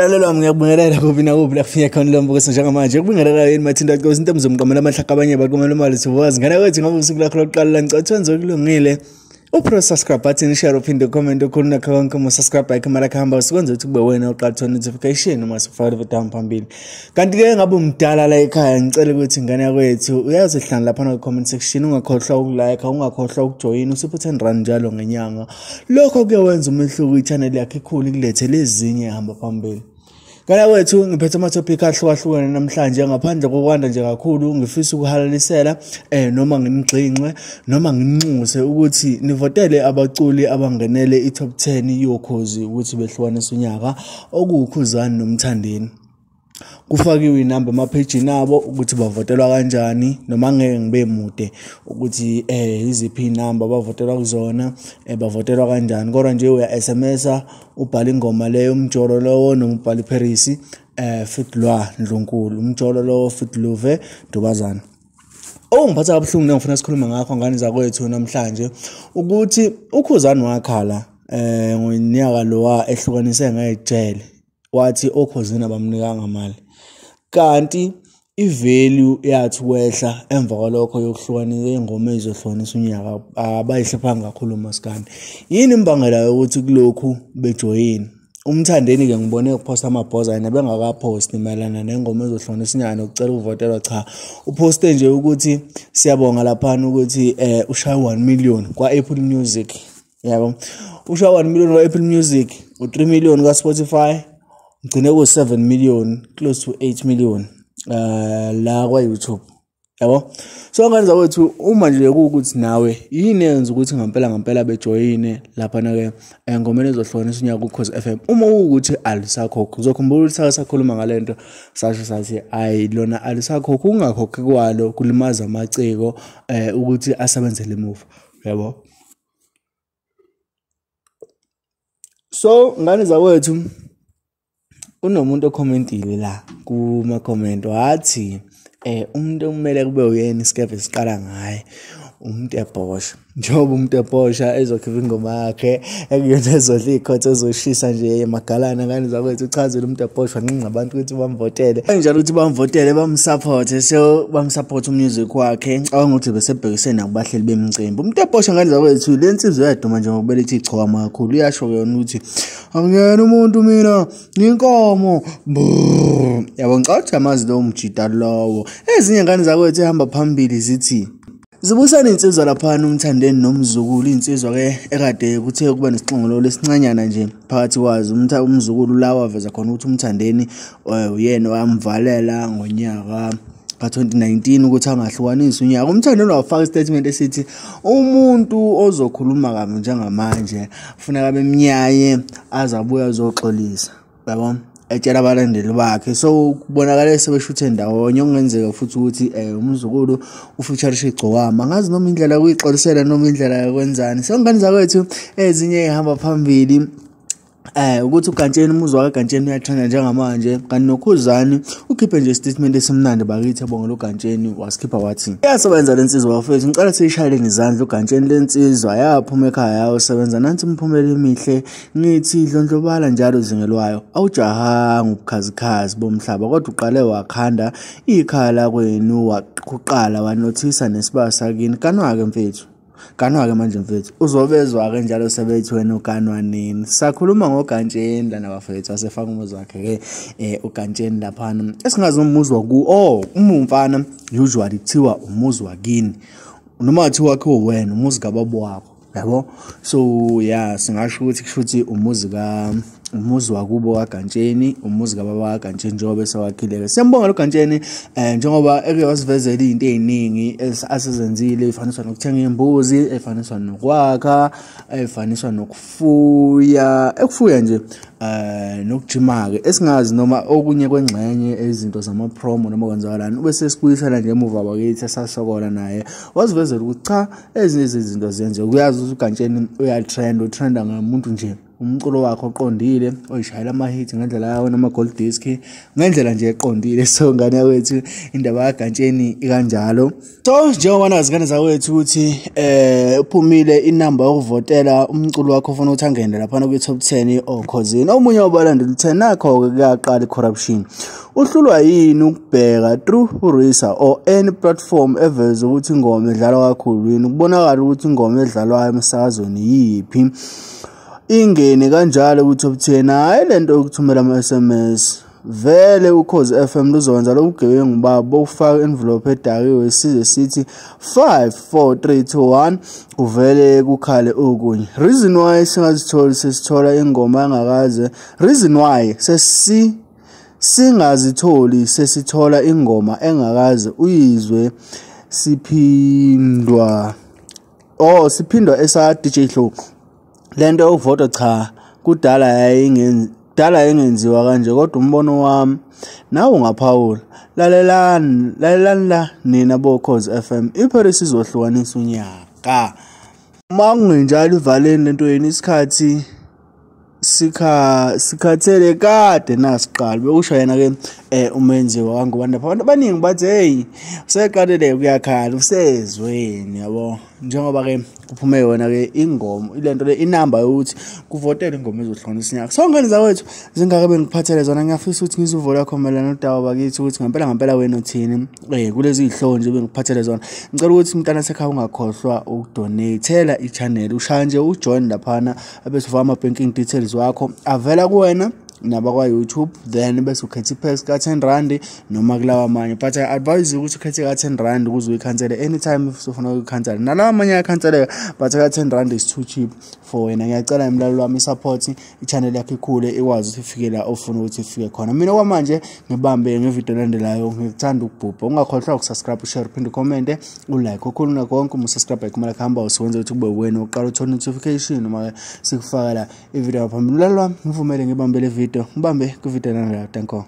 Lelo ngiyakubingelela kuphi nakuphi la kufika khona lo mbukiso njengamanje. Ukubingelela yini Mathinta Nkosi into emzomqamela amahlaka abanye baqomela imali siwazi. Ngane kwethu ngoba usuku lakho lokuqala la ngicela wenze okulungile. Upress subscribe button, share, uphinde comment ukhuluma nakho konke uma subscribe ayikho imali kuhamba usikwenza ukuthi kube wena oqala uthola notification uma sifaka video phambili. Kanti ke ngabe umdala la ekhaya ngicela ukuthi ingane yakwethu uyazihlala lapha ku comment section, ungakhohlwa ukulike, ungakhohlwa ukujoin, usiphe 10 rand njalo ngenyanga. Lokho kuyowenza umehluko i-channel yakhe ikhulu ikulethele ezinye ehamba phambili. Ngane wethu ngiphethe ama-topic ahlukahlukene namhlanje ngaphandle kokwanda nje kakhulu ngifisa ukuhalalisela noma nginigxinxe noma nginxuse ukuthi nivotele abaculi abangenele i-top 10 yokhozi ukuthi behlukanise unyaka okuwuKhuzani noMthandeni. Kufakiwe inamba emaphejini abo ukuthi bavotelwa kanjani noma ngeke ngibe mude ukuthi iziphi inamba bavotelwa kuzona, bavotelwa kanjani, kodwa nje uya SMS-a ubhala ingoma leyo umjolo lowo noma ubhala iParis fit lwa Ndlunkulu umjolo lowo fit luve Dubazana. Okungiphatha kabuhlungu nengifuna sikhulume ngakho ngane zakwethu namhlanje ukuthi uKhuzani wakhala ngonyaka lowa ehlukanise ngejele wathi oKhozini abamnikanga mali, kanti i-value yathi wehla emva kwalokho yokuhlukanisa ingoma ezohlukanisa unyaka abayihlephanga kakhulu umaskandi. Yini imbangela yokuthi kulokhu bejoyini? UMthandeni ke ngibone ukuphosta amabhoza yena bengakaphosti mayelana nengoma ezohlukanisa unyaka nokucela ukuvotelwa, cha uphoste nje ukuthi siyabonga laphana ukuthi ushaye 1 million kwa-Apple Music, yabo ushaye 1 million kwa-Apple Music, u3 million ka-Spotify, ngcine ku 7 million close to 8 million la kwa YouTube, yabo. So ngane zakwethu uma nje kuwukuthi nawe yini yenza ukuthi ngempela ngempela bejoyine lapha na ke engomeni ezohlukanisa unyaka kuKhozi FM, uma kuwukuthi alisakhokhi uzokhumbula ukuthi sake sakhuluma ngalento sasho sathi ayi lona alisakhokhi, ungakhokhi kwalo kulimaza amaciko ukuthi asebenzele emuva, yabo. So ngane zakwethu unomuntu okhomentile la kuma comment wathi umuntu okumele kube uyena isikebhe siqala ngaye umuntu ebhosha, njengoba umuntu ebhosha ezokhipha ingoma yakhe ekuyona ezodla ikhotha ezoshisa nje emagalana. Ngane zakwethu uchazile umuntu ebhosha wanqinqa abantu ukuthi bamvotele kanjalo ukuthi bamvotele bamsupporte, so bamsupport umusic wakhe. Ngicabanga ukuthi besebhekisene nakubahleli bemicimbi. Umuntu ebhosha ngane zakwethu le nsizwa yaduma nje ngokubeletha ichoma kakhulu, uyasho ke yona ukuthi angiyena umuntu mina inkomo, yabo. Ngicabanga ukuthi amazi lo mjida lowo. Ezinye ngane zakwethu ehamba phambili zithi zibusana insizwa laphana uMthandeni nomzukulu, insizwa ke ekade kuthe kuba nesixongololo lesincanyana nje phakathi kwazo. Umzukulu la waveza khona ukuthi uMthandeni uyena wamvalela ngonyaka ka-2019 ukuthi angahlukanisi unyaka. UMthandeni wafaka istatement esithi umuntu ozokhuluma kabi njengamanje kufuneka bemnyaye azabuya azoxolisa, yabo, etshela abalandeli bakhe. So kubonakala sebeshuthe ndawonye, okungenzeka futhi ukuthi umzukulu ufeaturishe igcokama, angazi noma indlela kuyixolisela noma indlela yokwenzani. So ngane zakwethu ezinye ehamba phambili ukuthi uGantsheni, umuzi wakaGantsheni uyathanda njengamanje, kanti noKhuzani ukhiphe nje statement esimnandi bakithi ebongela uGantsheni, wasikhipha wathi iyasebenza lensizwa bafethu, ngicela siyishayele ngezandla uGantsheni, lensizwa yaphuma ekhaya yayosebenza, nansi imiphumela emihle, ngithi dlondlobala njalo zingelwayo, awujahanga ubukhazikhazi bomhlaba kodwa uqale wakhanda ikhaya lakwenu wakuqala wanothisa nesibasa sakini. Kanwa-ke mfethu, kanwa-ke manje mfethu, uzobezwa-ke njalo sebethi wena ukanwa nini. Sakhuluma ngoGantsheni lana bafethu, wasefaka umuzi wakhe-ke uGantsheni laphana esingazi umuzi waku uma umfana usually kuthiwa umuzi wakini noma kuthiwa wakhiwe wena umuzi kababa wakho, yabo. So yeah, singasho ukuthi kusho ukuthi umuzi ka umuzi wakubo kaGantsheni, umuzi kababa kaGantsheni njengoba esewakhile. Siyambonga lo Gantsheni njengoba eke wasivezela izinto eziningi asezenzile, efaniswa nokuthenga imbuzi, efaniswa nokwakha, efaniswa nokufuya, ekufuya nje nokujima ke esingazi noma okunye kwengxenye izinto zama promo noma kwenzakalani. Ube sesibuyisela nje emuva bakithi esasokola naye wasivezela ukuthi cha ezinye izinto zenze. Uyazi ukuthi uGantsheni uyatrend, utrenda ngomuntu nje Umculo wakhe oqondile oyishayela ama-hit ngendlela yawo nama-gold disc ngendlela nje eqondile. So ngane yakwethu, indaba kaGatsheni ikanjalo. So njengoba nazi ngane zakwethu ukuthi uphumile inamba yokuvotela umculo wakho ofuna ukuthi angene laphana kwi-top 10 oKhozini. Omunye wabalandeli uthe nakho-ke kuyaqala i-corruption. Uhlulwa yini ukubheka through uRisa or any platform eveza ukuthi ingoma edlalwa kakhulu yini, kubonakala ukuthi ingoma edlalwayo emsakazweni yiphi, ingene kanjalo ku-top 10. Hhayi lento yokuthumela ama-SMS. Vele Ukhozi FM luzokwenza lobu bugebengu babo bokufaka envelope edakiwe, size sithi 5 4 3 2 1 kuvele kukhale okunye. Reason why singazitholi sesithola ingoma engakaze, reason why sesi singazitholi sesithola ingoma engakaze uyizwe, siphindwa oh siphindwa esa DJ Hlo. Lento yokuvota cha, kudala yayingenzi, kudala yayingenziwa kanje, kodwa umbono wami nawe ungaphawula. Lalelani, lalelani la nina boKhozi FM, iParis izohlukanisa unyaka. Uma kungenjalo ivaleni lento yenu, isikhathi sikhathele kade nasiqala. Bekusho yena ke umenziwa kaNgubane lapha. Abantu abaningi bathi hey, useqalile kuyakhala usezweni yabo, njengoba ke kuphume yona ke ingoma ilento le inamba yokuthi kuvotelwe ingoma ezohlukanisa unyaka. So ngane zakwethu, zingake bengiphathele zona. Ngiyafisa ukuthi ngizwe uvo lakho mayelana nodaba bakithi, ukuthi ngempela ngempela wena uthini kulezi zihloko nje bengiphathele zona. Ngicela ukuthi mntana sekhaya ungakhohlwa ukudonatela i-channel, ushaya nje ujoin laphana ebese ufaka ama-banking details wakho avela kuwena nabakwa YouTube, then bese ukhetha i-perks ka 10 rand noma kulawa amanye, but I advise ukuthi ukhethe ka 10 rand ukuze uyikhansele anytime if usufuna ukuyikhansela. Nalawa amanye ayakhanseleka, but ka 10 rand is too cheap for wena. Ngiyacela emlaleli wami, i-support i-channel yakho ikhule, ikwazi ukuthi ifike la ofuna ukuthi ifike khona. Mina kwamanje ngibambe ngevideo elandelayo. Ngikuthanda ukubhubha. Ungakhohlwa ukusubscribe, ushare, uphinde ucommente, ulike. Okhulu nakho konke, uma usubscribe ikhumala kuhamba usuwenza ukuthi kube wena uqala uthola notification uma sikufakela ivideo phambili. Mlaleli wami, ngivumele ngibambe le video, ngibambe kwivideo elandelayo. Danko.